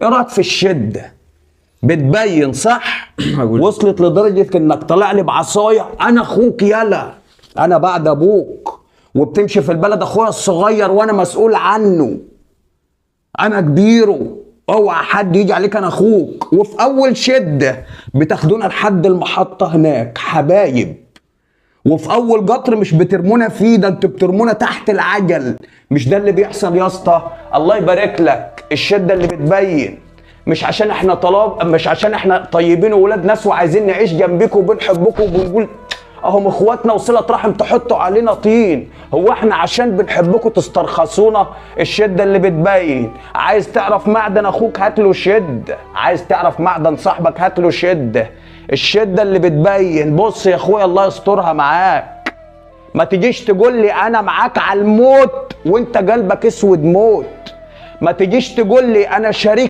ايه رايك في الشدة؟ بتبين صح؟ وصلت لدرجة انك طالع لي بعصاية، انا اخوك يلا، انا بعد ابوك، وبتمشي في البلد اخويا الصغير وانا مسؤول عنه، انا كبيرة، اوعى حد يجي عليك، انا اخوك. وفي اول شده بتاخدونا لحد المحطة هناك حبايب، وفي اول قطر مش بترمونا فيه، ده انتوا بترمونا تحت العجل. مش ده اللي بيحصل يا اسطى؟ الله يبارك لك. الشدة اللي بتبين، مش عشان احنا طلاب، مش عشان احنا طيبين وولاد ناس وعايزين نعيش جنبكم وبنحبكم وبنقول اهم اخواتنا وصله رحم تحطوا علينا طين، هو احنا عشان بنحبكم تسترخصونا؟ الشدة اللي بتبين. عايز تعرف معدن اخوك هات له شده، عايز تعرف معدن صاحبك هات له شده. الشدة اللي بتبين. بص يا اخويا الله يسترها معاك، ما تجيش تقول لي انا معاك على الموت وانت قلبك اسود موت، ما تجيش تقول لي انا شريك